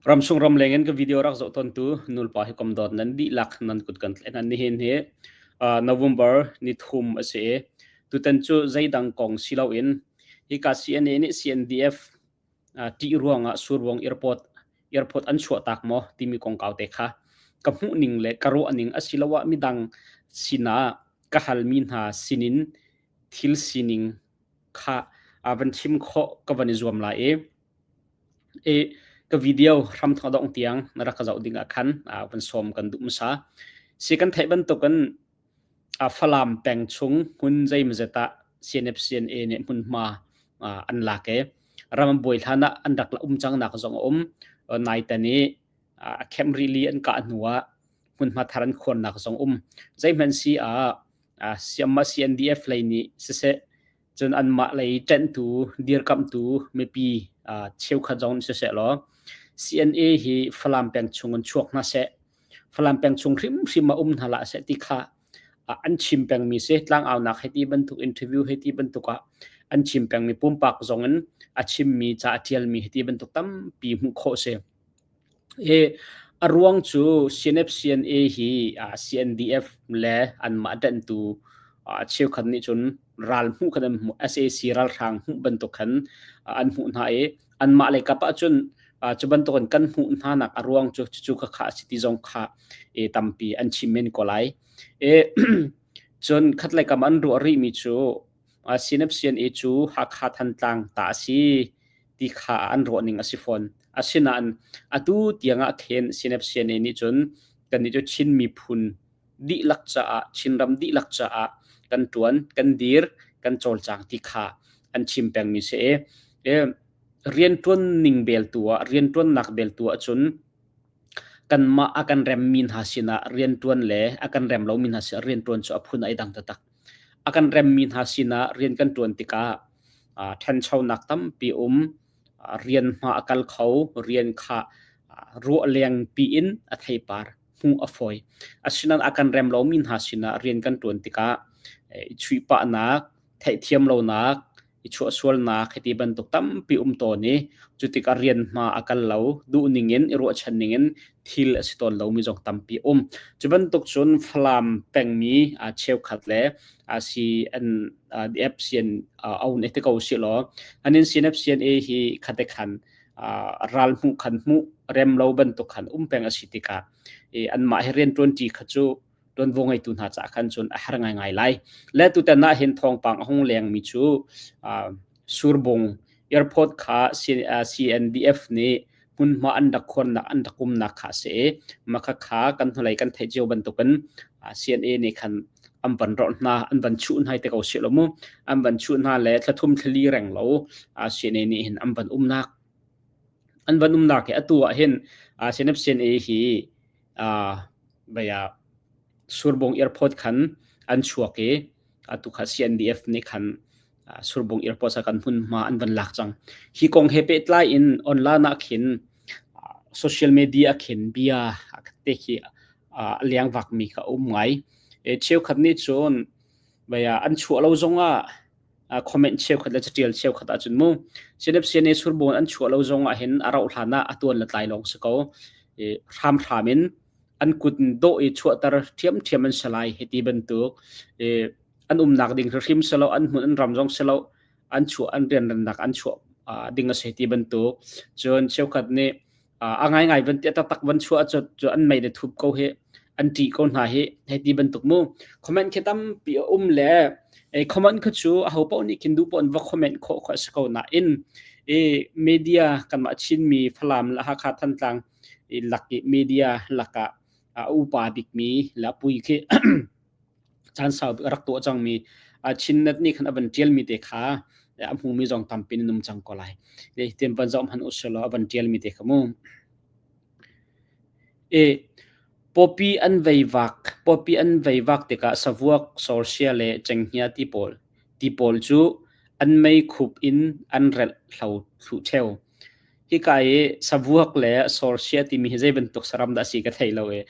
Ramchung ramleng in ka video rak zoh tawntu nulpa hi kom dawt nan dihlak nan kut kan tlaih hna. Nihin hi November ni thum a si i tutan cu zeidang kong si loin hika CNA nih CNDF ṭih ruangah Surbuang airport airport an chuahtak maw timi kongkau te kha ka hmuhning le ka ruahning asiloah midang sinah ka halmi hna sinin thil sining kha van chim khawh ka van i zuam lai i i ka video hramthawk dongh tiang na rak ka zoh ding ah khan van sawm kan duh hmasa. Si kan theih bantukin Falam peng chung hmun zeimawzet ah CNF CNA nih hmunhma an lak i ram an buai hlan ah an rak um cangnak zong a um. Naiten i a khem rili an kah hnu ah hmunhma thar an khuarnak zong um. Zeihmanh si ah siamah CNDF lei nih siseh cun anmah lei ṭenhtu dirkamhtu mipi cheukhat zong nih siseh law CNA hi Falam peng chung in chuak hna seh Falam peng chung hrimhrim ah um hna hlah seh ti kha an chim pengmi si. Tlangaunak hei ti bantuk interview hei ti bantuk ah an chim pengmi pumpak zong in a chimmi ca a ṭialmi hei ti bantuk tampi hmuh khawh si. Hi a ruang cu CNF CNA hi CNDF le anmah ṭanhtu cheukhat nih cun ral hmuh khan an hmuh SAC ralhrang hmuh bantuk khan an hmuh hna i anmah lei kap ahcun cu bantukin kan hmuh hna nak a ruang cu cucu khakha a si ti zong kha tampi an chim men ko lai. E, cun khatlei kam an ruah rihmi cu CNF CNA cu Hakha Thantlang ta a si ti kha an ruahning a si fawn. Asinain atu tiang ah khin CNF CNA nih cun kannih cu Chin miphun dihlak caah Chinram dihlak caah kan ṭuan, kan dir, kan cawlcang ti kha an chim pengmi si i, rianṭuan ning bel tu ah rianṭuannak bel tu ahcun kanmah a kan remmi hna sinah rianṭuan le a kan rem lomi hna sinah rianṭuan cu a phun ai dang taktak. A kan remmi hna sinah rian kan ṭuan tikah ṭhanchonak tampi um, rian hma a kal kho, rian kha ruah leng piin a theipar hmuh a fawi. Asinain a kan rem lomi hna sinah rian kan ṭuan tikah i chuihpahnak, theihthiam lonak, i chuahsualnak hiti bantuk tampi um tawn i cu tikah rian hma a kal lo, duhning in i ruahchan ning in thil a si tawn lomi zong tampi a um. Cu bantuk cun Falam pengmi cheukhat le CN FCN aun te ko si law anin CNFCNA hi khate khan ral hmuh khan hmuh rem lo bantuk khan um peng a si tikah anmah he rian ṭuanṭi kha cu ṭuanvo ngeitu hna caah khan cun a har ngaingai lai. Le tutan ah hin thawngpang a hung lengmi cu Surbung airport kha CNDF nih hmunhma an rak khuarnak an rak umnak kha a si i maka kha kan hnulei kan theih cio bantukin CNA nih khan an van rawh hna an van chuh hna te ko si lo mu an van chuh hna le thlathum thlali reng lo CNA nih hin an van umnak an van umnak hi atu ah hin CNF CNA hi baya Surbung airport khan an chuak i atu kha CNDF nih khan Surbung airport sa kan hmunhma an van lak cang. Hi kong he pehtlai in online ah khin social media khin bia te khi a liang vakmi kha um ngai. E cheukhat nih cun baya an chuah lo zongah comment cheukhat le catial cheukhat ahcun mu CNF CNA Surbung an chuah lo zongah hin a rauh hlan ah a tuan le tlai lawng si ko. E hramhram in an kut dawh i chuahter ṭhiamṭhiam an si lai hiti bantuk i an umnak ding hrim si lo an hmun an ram zong si lo an chuah an rianrannak an chuah ding a si ti bantuk cun cheukhat nih a ngaingai van ti taktak van chuah cu cu an mei le thup ko hi an ṭih ko hna hi hei ti bantuk mu comment khi tampi a um le e comment kha cu aho paoh nih khin duh paoh in va comment khawh kha a si ko nain e media kanmah Chinmi Falam le Hakha Thantlang i lak i media lakah a upa bikmi le pui khi caan sau bik a rak tuah cangmi Chinnet nih khan a van ṭialmi te kha a hmumi zong tampi in um cang ko lai. Hitin van zoh hmanh usih law a van ṭialmi te kha mu. E pawpi an veivak pawpi an veivak tikah savuak sorsia le cenghngia ti pawl ti pawl cu an meikhup in an relh hlo thlu ṭheo. Hika i savuak le sorsia timi hi zei bantuk saram dah a si ka thei lo i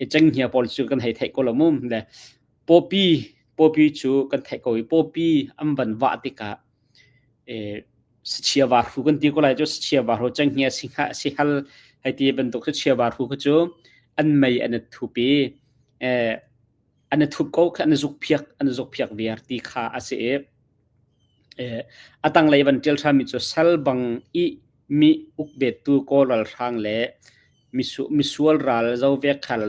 i cenghngia pawl cu kan hei theih ko lo mu. Le pawpi pawpi cu kan theih ko i pawpi an van vah tikah e, Sachia varhu kan ti ko lai cu sachia varhu cenghngia sihal hei ti bantuk sachia varhu kha cu an mei an i thup i an i thup ko kha an i zukphiak an i zukphiak viar ti kha a si i a tanglei van ṭial ṭhanmi cu sal bang i mi ukbettu Kawl ralhrang le Misual ral zovek khal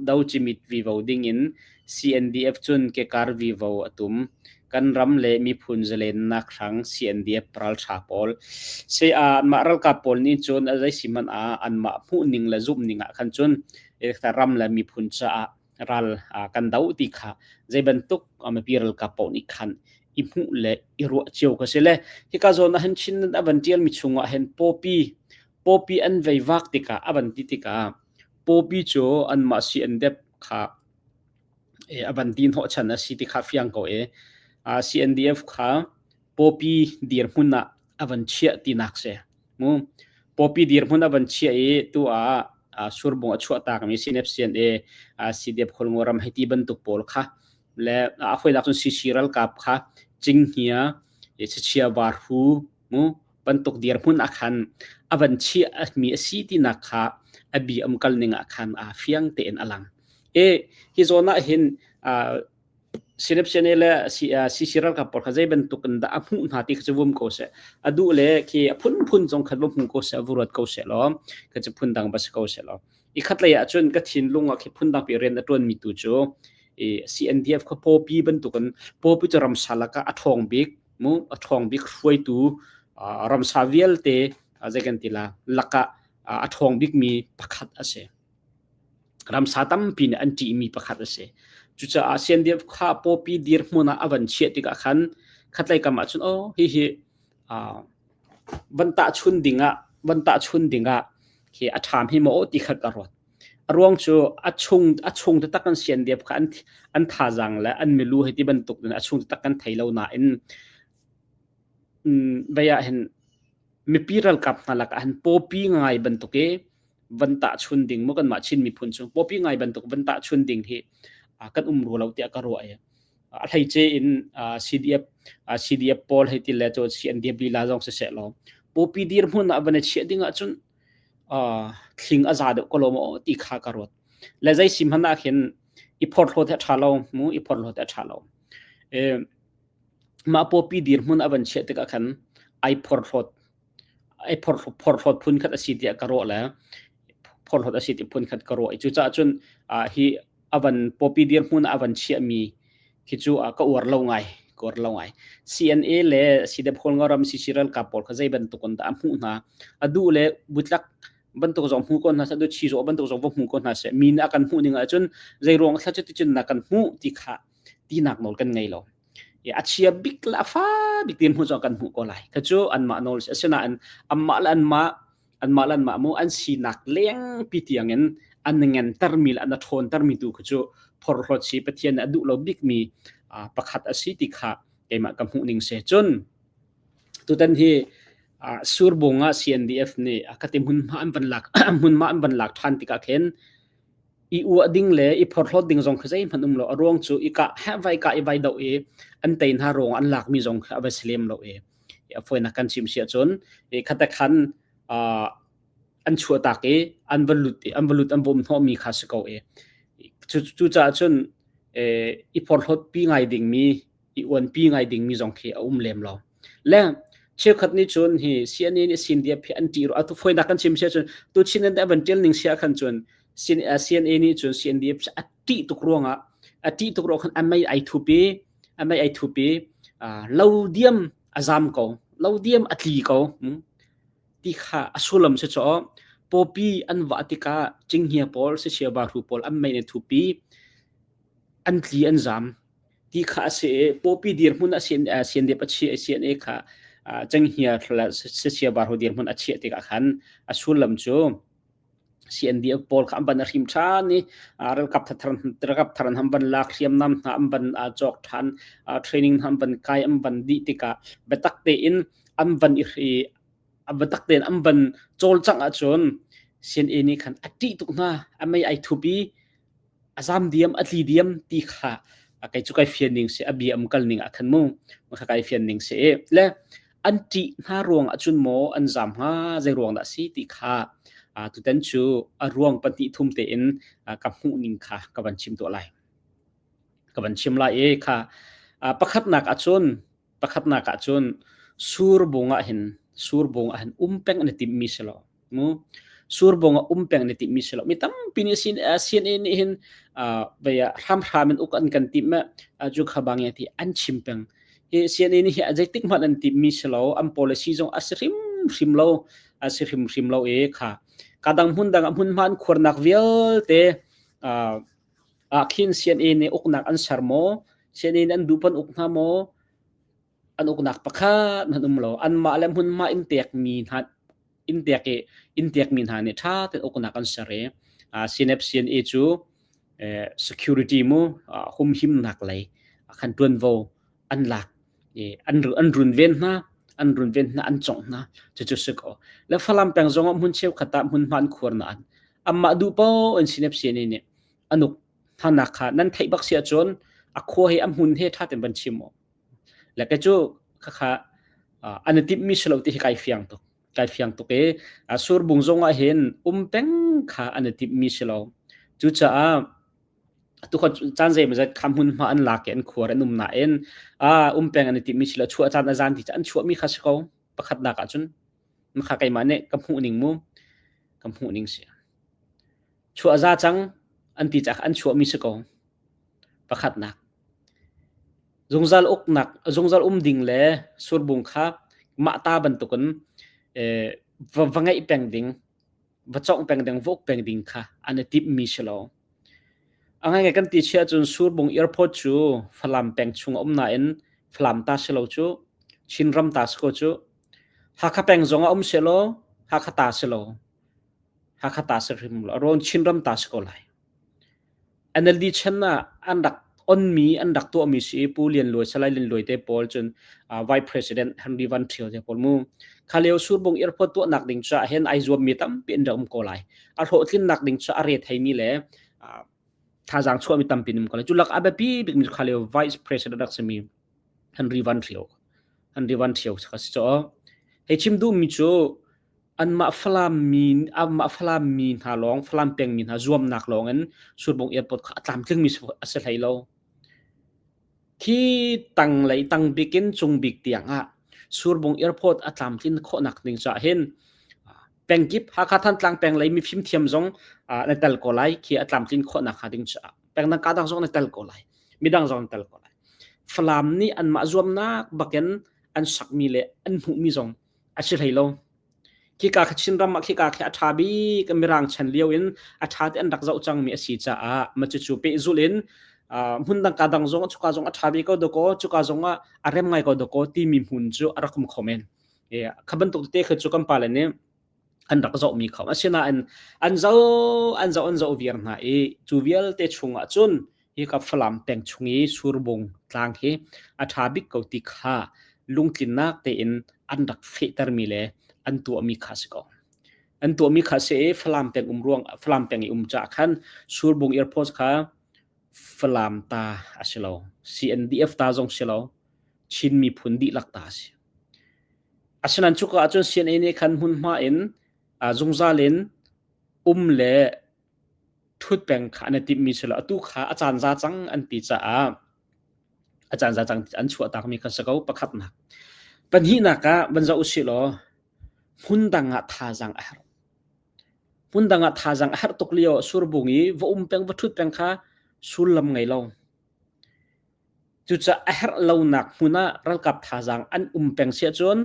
do cimit vivo dingin CNDF cun kekar vivo a tum. Kan ram le miphun zalennak hrang CNDF ralṭha pawl. Se anmah ralkap pawl nih cun a zei si hmanh ah anmah hmuhning le zumhning ah khan cun ram le miphun caah ral kan do ti kha zei bantuk mipi ralkap paoh nih khan i hmuh le i ruah cio ka si le hika zawn ah hin Chin a van ṭialmi chungah hin pawpi Pawpi an veivak tikah a van ti tikah pawpi cu anmah si an dep kha a van ti hnawhchan a si ti kha fiang ko i CNDF kha pawpi dirhmun ah a van chiah tinak si. Mu pawpi dirhmun a van chiah i tu ah surbung a chuah takmi CNF CNA CDF Khualngo ram hei ti bantuk pawl kha le a fawinak cun CC ralkap kha cinghngia chachia varhu mu bantuk dirhmun ah khan a van chiah mi a si tinak kha a bi um kal ning ah khan a fiang tein a lang. E hi zawn ah hin Sinapsiane le CC ralkap pawl kha zei bantuk in dah a hmuh hna ti kha cu vum ko seh. A duh le khi a phunphun zong khan va hmu ko seh, va ruat ko seh law, kha cu phundang va si ko seh law. I khatlei ah cun ka thinlung ah khi phundang pi rian a ṭuanmi tu cu CNDF kha pawpi bantukin pawpi cu ramsa lakah a ṭhawng bik mu a ṭhawng bik hruaitu ramsa vialte zei kan ti la lakah a ṭhawng bikmi pakhat a si. Ramsa tampi nih an ṭihmi pakhat a si. Cucaah CNDF kha pawpi dirhmun ah a van chiah tikah khan khatlei kam ah cun oh hihi van tahchun dingah van tahchun dingah khi a ṭham hi maw ti kha ka ruat. A ruang cu a chung taktak kan CNDF kha an thazaang le an milu hei ti bantuk in a chung taktak kan thei lo nain vei ah hin mipi ralkap hna lakah hin pawpi ngai bantuk i van tahchun ding mu kanmah Chin miphun cu pawpi ngai bantuk van tahchun ding hi kan um rua lo tiah ka ruah i a hleice in CDF CDF pawl hei ti le cu CNDF lila zong siseh law pawpi dirhmun ah van i chiah ding ahcun thling a za deuh ko lo maw ti kha ka ruat. Le zei si hmanh ah khin i phorhlawt hi a ṭha lo mu i phorhlawt hi a ṭha lo. Mah pawpi dirhmun a van chiah tikah khan ai phorhlawt ai phorhlawt phun khat a si tiah ka ruah le phorhlawt a si ti phun khat ka ruah i cucaah cun hi a van pawpi dirhmun a van chiahmi khi cu ka uar lo ngai ka uar lo ngai. CNA le CDF Kawlngaram CC ralkap pawl kha zei bantuk in dah a hmuh hna a duh le butlak bantuk zong hmu ko hna seh du chi zawh bantuk zong va hmu ko hna seh mi nih a kan hmuh ning ahcun zei ruang thla cu ticun na kan hmuh ti kha tinak nawl kan ngei lo a chia bik le a fa bik tin hmu zong kan hmuh ko lai kha cu anmah nawl asinain anmah le anmah anmah le anmah mu an sinak lengpi tiangin an ngantermi le an ṭhawntermi tu kha cu phorhlawt si Pathian nih a duh lo bikmi pakhat a si ti kha keimah ka hmuh ning si. Cun tutan hi Surbung ah CNDF nih ka ti hmunhma an van lak hmunhma an van lak ṭhan tikah khin i uah ding le i phorhlawt ding zong kha zeihmanh um lo. A ruang cu i kah vai kah i vai doh i an tei hna ruang an lakmi zong kha a va si lem lo i a fawinak kan chim si ahcun khate khan an chuahtak i an va lut i an va lut an va um hnawhmi kha si ko i cucaah cun i phorhlawt pi ngai dingmi i uanpi ngai dingmi zong khi a um lem lo. Le cheukhat nih cun hi CNA nih CNDF hi an ṭih atu fawinak kan chim si ahcun tu Chin an van ṭial ning si ah khan cun CNA nih cun CNDF a ṭih tuk ruangah a ṭih tuk ruang khan a mei ai thup i a mei ai thup i lo diam a zam ko lo diam a tli ko ti kha a sullam si caw pawpi an vah tikah cinghngia pawl sichia bahru pawl an mei an thupi an tli an zam ti kha a si i pawpi dirhmun a CNDF a chiah i CNA kha cenghngia sichia bahru dirhmun a chiah tikah khan a sullam cu CNDF pawl kha an van a hrim ṭhan i ralkap thathar ralkap thar an van lak hriamnam hna an van cawk ṭhan training hna an van kai an van dih tikah biatak tein an van i biatak tein an van cawlcangh ahcun CNA nih khan a ṭih tuk hna a mei ai thup i a zam diam a tli diam ti kha kei cu kai fian ning si a bia um kal ning ah khan mu kha kai fian ning si le. An ṭih hna ruang ahcun maw an zaam hnga zei ruang dah a si ti kha tutan cu a ruang pahnih thum tein ka hmuh ning kha ka van chim tuah lai. Ka van chim lai i kha pakhatnak ahcun pakhatnak ahcun surbung ah hin surbung ah hin um peng an i timhmi si lo. Mu surbung ah um peng na timhmi si lo. Mi tampi nih CNA nih hin vei ah hramhram in uk an kan timh cu kha bang ti an chim peng. Hi CNA nih hi zeitik hmanh an timhmi si lo. An policy zong a si hrimhrim lo. A si hrimhrim lo i kha kadang hmun dang ah hmunhma an khuarnak vialte ah khin CNA nih uknak an ser maw? CNA nih an duh pan uk hna maw? An uknak pakhat hmanh um lo. Anmah le hmunhma in pekmi hna in pek i in pekmi hna nih ṭha tein uknak an ser i CNF CNA cu security mu humhimnak lei khan ṭuanvo an lak i an an runven hna an runven hna an congh hna cucu si ko le Falam peng zong ah hmun cheukhat ah hmunhma an khuar nain anmah duh paoh in CNF CNA nih an uk hnanak kha nan theih bak si ahcun a khua hi a hmun he ṭha tein van chim u Le kei cu khakha an i timhmi si lo ti hi kai fiang tuk. Kai fiang tuk i surbung zong ah hin um peng kha an i timhmi si lo. Cucaah tukha caan zeimawzat kha hmunhma an lak i an khuar an um nain um peng an i timhmi si lo. Chuah caan a zan ti an chuahmi kha si ko. Pakhatnak ahcun kha keimah nih ka hmuh ning mu ka hmuh ning si. Chuah za cang an ti caah an chuahmi si ko. Pakhatnak. Zungzal uknak, zungzal um ding le surbung kha mah ta bantukin va, va ngeih peng ding, va congh peng ding, va uk peng ding kha an i timhmi si lo. A ngaingai kan ti chia cun Surbung Airport cu Falam peng chung a um nain Falam ta si lo cu, Chinram ta si ko cu. Hakha peng zong ah um selaw Hakha ta si lo. Hakha ta si hrim lo. Rawn Chinram ta si ko lai. NLD chan ah an rak onmi an rak tuahmi si i Pu Lian Luai Salai Lian Luai te pawl cun Vice President Henry Van Thio te pawl mu kha lio Surbung airport tuahnak ding caah hin ai zuammi tampi an rak um ko lai. A hlawhtlinnak ding cu a re theimi le thazaang chuahmi tampi an um ko lai. Cu lak a biapi bikmi kha lio Vice President rak simi Henry Van Thio Henry Van Thio kha si caw. Hei chim duhmi cu anmah Falam mi anmah Falam mi hna lawng Falam peng mi hna zuamnak lawng in Surbung airport kha a tlamtlingmi a si hlei lo. Khi tanglei tang bik in cung bik tiang ah Surbung airport a tlamtlin khawhnak ding caah hin pengkip Hakha Thantlang peng lei mifim thiam zong na tel ko lai khi a tlamtlin khawhnak hnga ding caah peng dang ka dang zong na tel ko lai midang zong na tel ko lai Falam nih anmah zuamnak bakin an sakmi le an hmuhmi zong a si hlei lo. Khika kha Chinram ah khika khi a ṭha bik Mirang chan lio in a ṭha te an rak zoh cangmi a si caah ma cucu pehzulh in hmun dang ka dang zong cuka zong a ṭha bik ko dakaw cuka zong ah a rem ngai ko dakaw timi hmun cu a rak um kho men. Kha bantuk tete kha cu kan pale nih an rak zohmi kho. Asinain an zoh an zoh an zoh viar hna i cu vialte chungah cun hika Falam peng chung i Surbung tlang hi a ṭha bik ko ti kha lungtlinnak tein an rak fehtermi le an tuahmi kha a si ko. An tuahmi kha a si i Falam peng um ruang Falam peng i um caah khan Surbung Airport kha Falam ta a si lo. CNDF ta zong si lo. Chin miphun dihlak ta a si. Asinain cuka ahcun CNA nih khan hmunhma in zungzal in um le ṭhut peng kha an i timhmi si lo. Atu kha a caan za cang an ti caah a caan za cang an chuahtakmi kha si ko pakhatnak. Pahnihnak ah van zoh usih law hmun dang ah thazaang a herh. Hmun dang ah thazaang a herh tuk lio surbung i va um peng va ṭhut peng kha sullam ngei lo. Cucaah a herh lonak hmun ah ralkap thazaang an um peng si ahcun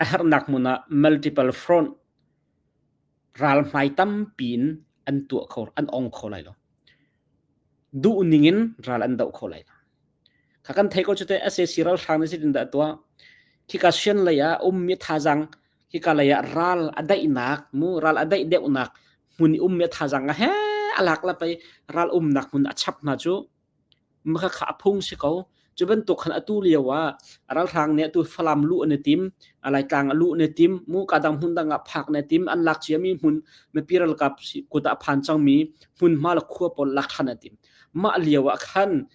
a herhnak hmun ah multiple front ral hmai tampi in an tuah kho an ong kho lai lo. Duh ning in ral an doh kho lai lo. Kha kan thei ko cu te SAC ralhrang nih zeitin dah tuah? Khika sian lei ah ummi thazaang khika lei ah ral a daihnak mu ral a daih deuhnak hmun i ummi thazaang a he a lak la pei ral umnak hmun a chap hna cu Maka kha a phung si ko. Cu bantuk khan atu lio ah ralhrang nih atu Falam luh an i tim, Laitlang a luh an i tim, mu kadang hmun dang ah phak an i tim, an lak ciami hmun mipi ralkap kut ah a phan cangmi hmunhma le khua pawl lak ṭhan an tim. Mah lio ah khan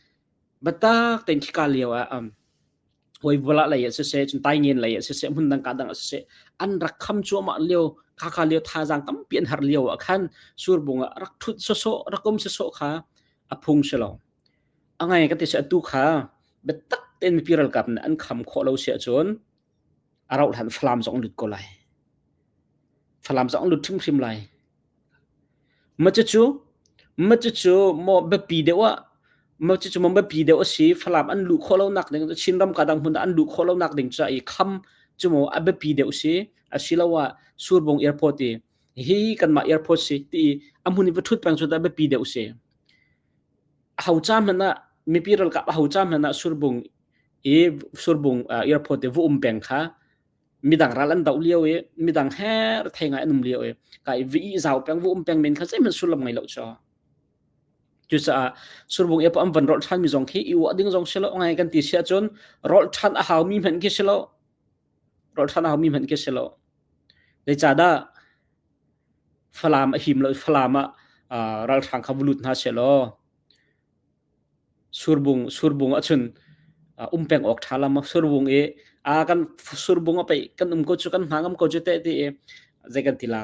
biatak tein khika lio ah um. Hawivula lei ah siseh, cun Taingen lei ah siseh, hmun dang ka dang ah siseh, an rak kham cuahmah lio, khakha lio thazaang tampi an har lio ah khan surbung ah rak ṭhut sawsawh, rak um sawsawh kha a phung si lo. A ngai ka ti si atu kha biatak tein mipi ralkap nih an kham khawh lo si ahcun a rauh hlan Falam zong an lut ko lai. Falam zong an lut hrimhrim lai. Macucu maw biapi deuh ah macucu maw biapi deuh a si Falam an luh khawh lonak ding Chinram ka dang hmun ah an luh khawh lonak ding ca i kham cu maw a biapi deuh si asiloah Surbung airport i hi kanmah airport si ti i a hmun i va ṭhut peng cu dah biapi deuh si. Aho ca hmanh ah mipi ralkap aho ca hmanh ah Surbung i Surbung airport i va um peng kha midang ral an doh lio i midang her thei ngai an um lio i ka i vi zau peng vu um peng men kha zeihmanh sullam ngei lo cho cucaah surbung e am van rol than mi zong khi i uah ding zong silo ngai kan ti sia cun rol than a hau mi hmanh khi silo rol than a hau mi hmanh khi silo zeicahdah falam a him lo falam ah ralhrang kha vulut hna selaw Surbung surbung ahcun um peng awk ṭha lo maw? Surbung i a kan surbung a peih kan um ko cu kan hna ngam ko cu teh ti i zei kan ti la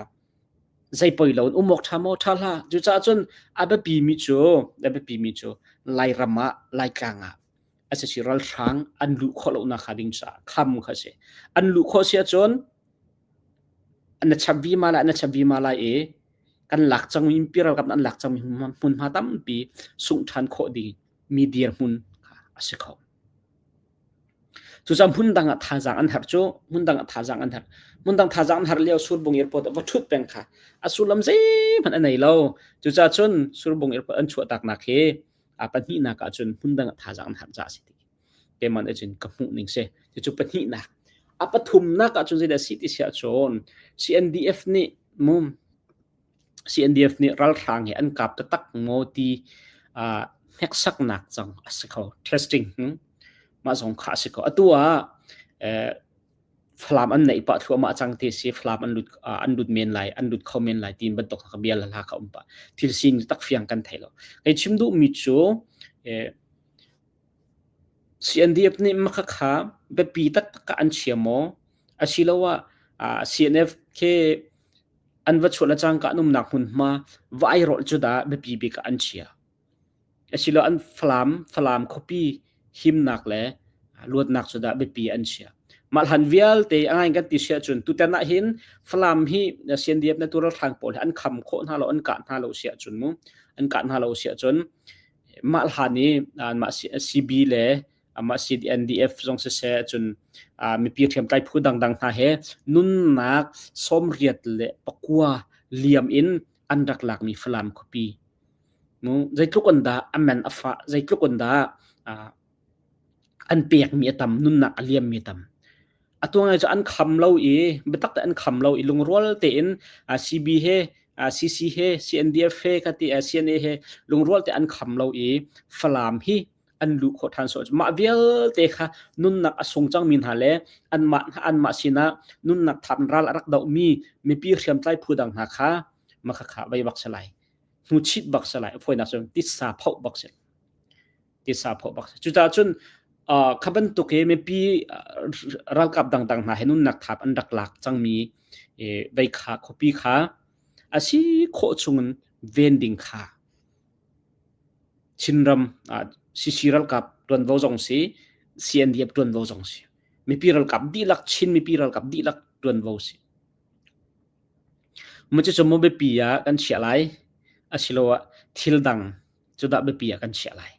zei poi lo in um awk ṭha maw? Ṭha hlah. Cucaah cun a biapi mi cu a biapi mi cu Lairam ah Laitlang ah a si ralhrang an luh khawh lonak hnga ding caah kham kha a si. An luh khawh si ahcun na chap vima lai na chap vima lai i kan lak cangmi mipi ralkap an lak cangmi hmunhma tampi sungh ṭhan khawh ding mi dirhmun kha a si kho. Cucaah hmun dang ah thazaang an herh cu hmun dang ah thazaang an herh. Hmun dang thazaang an herh lio Surbung airport ah va ṭhut peng kha a sullam zeihmanh a nei lo. Cucaah cun Surbung airport an chuahtaknak hi a pahnihnak ah cun hmun dang ah thazaang an herh caah a si ti. Keimah nih cun ka hmuh ning si. Cucu pahnihnak. A pathumnak ah cun zeidah si ti siah cun CNDF nih mum CNDF nih ralhrang hi an kap taktak maw ti uh, hneksaknak cang a si kho. Testing. Hmm? Mah zong kha a si kho. Atu ah eh, Falam an neih pah thluahmah cang ti si Falam an lut an lut men lai an lut kho men lai tin bantuk ka bia la kha um pah thil sin tak fiang kan thei lo kei chim duh mi cu eh, CNDF nih makhakha biapi taktak ah an chia maw? Asiloah CNF khi an va chuah le cangka an umnak hmunhma va airawlh cu dah biapi bik ah an chia? Asiloah an Falam, Falam khuapi himnak le luatnak cu dah biapi an chia? Mah hlan vialte a ngai kan ti si ahcun tutan ah hin Falam hi CNDF na tu ralhrang pawl hi an kham khawh hna lo, an kah hna lo si ahcun mu, an kah hna lo si ahcun mah hlan i mah CB le mah CNDF zong siseh cun mipi hriamtlai phu dangdang hna he nunnak 89 liam in an rak lakmi Falam khuapi mu zeitluk in dah a man a fah zeitluk in dah an pekmi a tam nunnak a liammi a tam Atu ngai cu an kham lo i biatak te an kham lo i lungrual tein CB he CC he CNDF he ka ti CNA he lungrual te an kham lo i Falam hi an luh khawh ṭhan sawh. Mah vialte kha nunnak a sung cangmi hna le anmah anmah sinah nunnak thap ral a rak dohmi mipi hriamtlai phu dang hna kha makhakha vai bak si lai. Hnuchit bak si lai. A fawinak cun titsa phoh bak si. Tisa phoh bak. Cucaah cun kha bantuk hi mipi ralkap dangdang hna he nunnak thap an rak lak cangmi vei kha khuapi kha a si khawh chungin ven ding kha Chinram CC ralkap tuanvo zong si CNDF tuanvo zong si mipi ralkap dihlak Chin mipi ralkap dihlak tuanvo si Mu cu mu biapi ah kan chiah lai asiloah thil dang cu dah biapi ah kan chiah lai.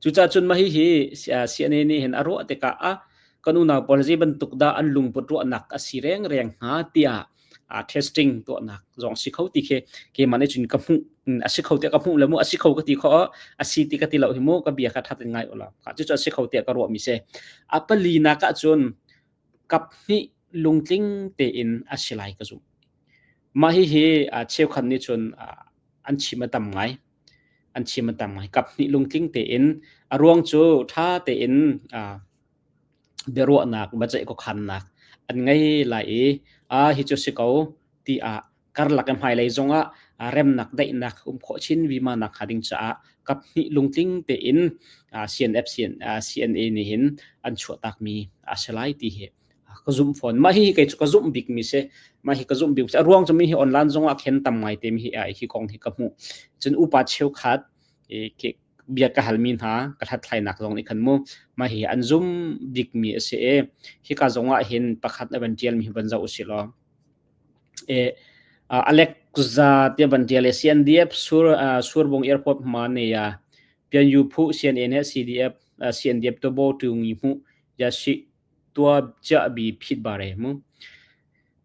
Cucaah cun mah hihi CNA nih hin a ruah tikah ah kan unau pawl zei bantuk dah an lungput ruahnak a si rengreng hnga tiah testing tuahnak zong si kho ti khi keimah nih cun ka hmuh a si kho tiah ka hmuh le mu a si kho ka ti kho a si ti ka ti lo hi mu ka bia kha that in ngai ulaw cucu a si kho tiah ka ruah mi si a pali nak ah cun kap hnih lungtling tein a si lai ka zumh mah hihi cheukhat nih cun an chim a tam ngai an chim a tam ngai. Kap hnih lungtling tein a ruang cu ṭha tein biaruahnak, biaceih khuakhannak an ngei lai i a hi cu si ko tiah Karlak i hmailei zongah remnak daihnak um khawh chin vima nak hnga ding caah kaphnih lungtling tein CNF CNA nih hin an chuahtakmi a si lai ti hi ka zumh fawn. Mah hi kei cu ka zumh bikmi si. Mah hi ka zumh bik si. A ruang cu mi hi online zong ah khen tam ngai te mi hi hi kong hi ka hmuh. Cun upa cheukhat bia ka halmi hna ka hlathlainak zong nih khan mu mah hi an zum bikmi a si i hika zong ah hin pakhat na van ṭialmi hi van zoh usih law e Alexa te van ṭial i CNDF sur Surbung Airport hma ne ya Pian Yu Phu CNA ne CDF CNDF to bo tu ngi hmu ya si tua cha bi phit bare mu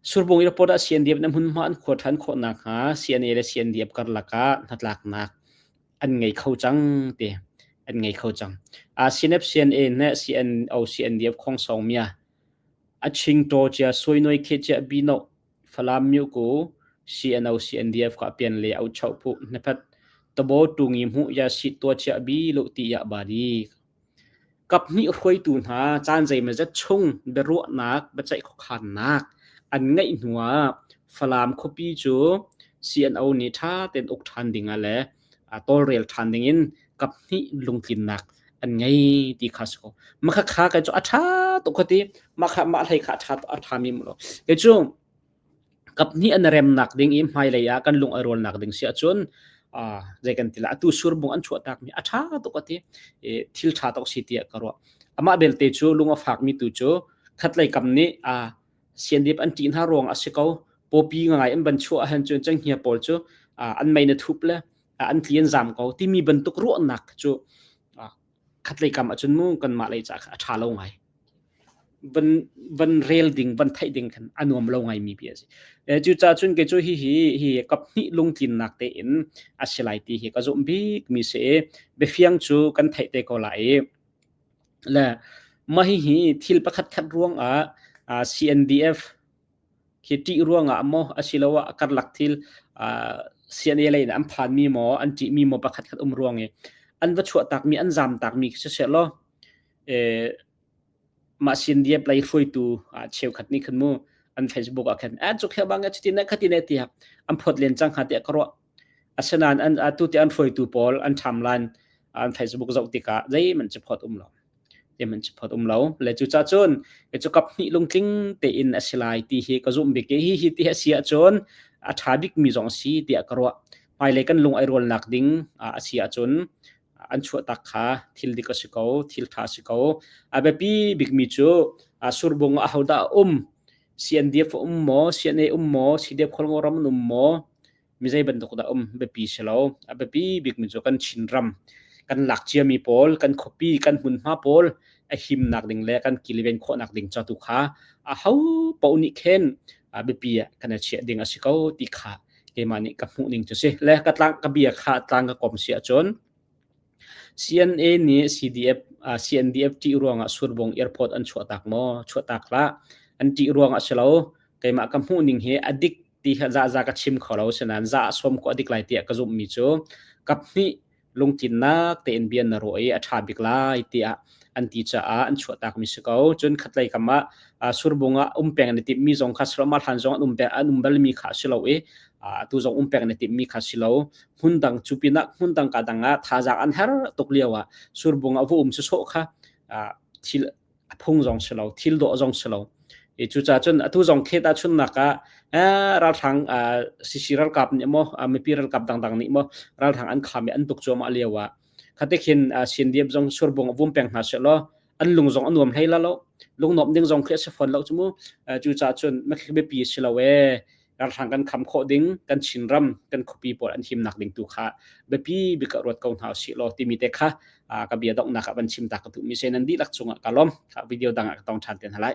Surbung Airport ah CNDF na hmunhma an khua ṭhan khawh nakhnga CNA le CNDF karlak ah hnatlaknak an ngei kho cang ti an ngei kho cang. CNF CNA ne CNO CNDF khong song mia a ching to chia soi noi khe chia bi no Falam myu ku CNO CNDF ka pian le au chau phu nephat tabo tu ngi mu ya si to chia bi lu ti ya ba di Kaphnih hruaitu hna caan zeimawzat chung biaruahnak biaceih khuakhannak an ngeih hnuah Falam khuapi cu CNO nih ṭha tein uk ṭhan ding ah le tawlrel ṭhan dingin kaphnih lungtlinnak an ngei ti kha si ko. Mah khakha kei cu a ṭha tuk ka ti. Mah kha mah hlei kha a ṭha a ṭhami mu lo. Kei cu Kaphnih an remnak ding i hmailei ah kan lung a rualnak ding si ahcun zei kan ti la atu surbung an chuahtakmi a ṭha tuk a ti i thil ṭha tuk si tiah ka ruah. Amah belte cu lung a fakmi tu cu khatlei kam nih siandip an ṭih hna ruang a si ko. Pawpi ngai an van chuah ahhin cun cenghngia pawl cu an mei na thup le an tli an zam ko timi bantuk ruahnak cu khatlei kam ahcun mu kanmah lei caah a ṭha lo ngai. Van van rel ding van theih ding khan a nuam lo ngaimi bia a si. Cucaah cun kei cu hihi hi kaphnih lungtlinnak tein a si lai ti hi ka zumh bikmi si i biafiang cu kan theih te ko lai i le mah hihi thil pakhat khat ruangah CNDF khi ṭih ruangah maw asiloah karlak thil CNA lei in an phanmi maw an ṭihmi maw pakhat khat um ruang i an va chuahtakmi an zamtakmi khi siseh law mah CNDF lei hruaitu cheukhat nih khan mu an Facebook ah khan a cuk bang cuti ne khati ne tiah an phawt len cang hnga tiah ka ruah. Asinain an atu ti an hruaitu pawl an ṭhamlan an Facebook zoh tikah zeihmanh ci phawt um lo. Zeihmanh ci phawt um lo. Le cucaah cun cu kap hnih lungtling tein a si lai ti hi ka zumh bik i hi hi ti a si ahcun a ṭha bikmi zong a si tiah ka ruah. Hmailei kan lung ai rualnak ding a si ahcun an chuahtak kha thil dik a si ko, thil ṭha a si ko. A biapi bikmi cu surbung ah ahodah a um? CNDF um maw? CNA um maw? CDF Khualngo ram an um maw? Mi zei bantuk dah um biapi si lo. A biapi bikmi cu kan Chinram, kan lak ciami pawl, kan khuapi, kan hmunhma pawl a himnak ding le kan kilven khawhnak ding ca tu kha a ho paoh nih khin biapi ah kan i chiah ding a si ko ti kha keimah nih ka hmuh ning cu si. Le ka tlang ka bia kha tlang ka kom si ahcun CNA nih CDF CNDF ṭih ruangah Surbung Airport an chuahtak maw? Chuahtak hlah. An ṭih ruangah si lo. Keimah ka hmuh ning hi a dik ti kha za ka chim kho lo sinain za a sawm ko a dik lai tiah ka zumhmi cu kaphnih lungtlinnak tein bia na ruah i a ṭha bik lai tiah an ti caah an chuahtakmi si ko. Cun khatlei kam ah surbung ah um peng an i timhmi zong kha si lo, mah hlan zong an um peng an um balmi kha si lo i atu zong um peng an i timhmi kha si lo. Hmun dang cu pinah hmun dang ka dang ah thazaang an har tuk lio ah surbung ah va um sawsawh kha thil a phung zong si lo thil dawh zong si lo. I cucaah cun atu zong khet ah chunnak ah ralhrang sisi ralkap nih maw mipi ralkap dangdang nih maw ralhrang an kham i an tuk cuahmah lio ah khate khin CNDF zong surbung a vum peng hna seh law an lung zong a nuam hlei la lo lungnuam ding zong khi a si fawn lo cu mu. Cucaah cun makhik biapi si lo ee ralhrang kan kham khawh ding kan Chinram kan khuapi pawl an himnak ding tu kha biapi bik ah ruat ko hna usih law timi te kha ka bia donghnak ah van chim ta ka duhmi se nan dihlak cungah ka lawm. Video dang ah ka tong ṭhan te hna lai.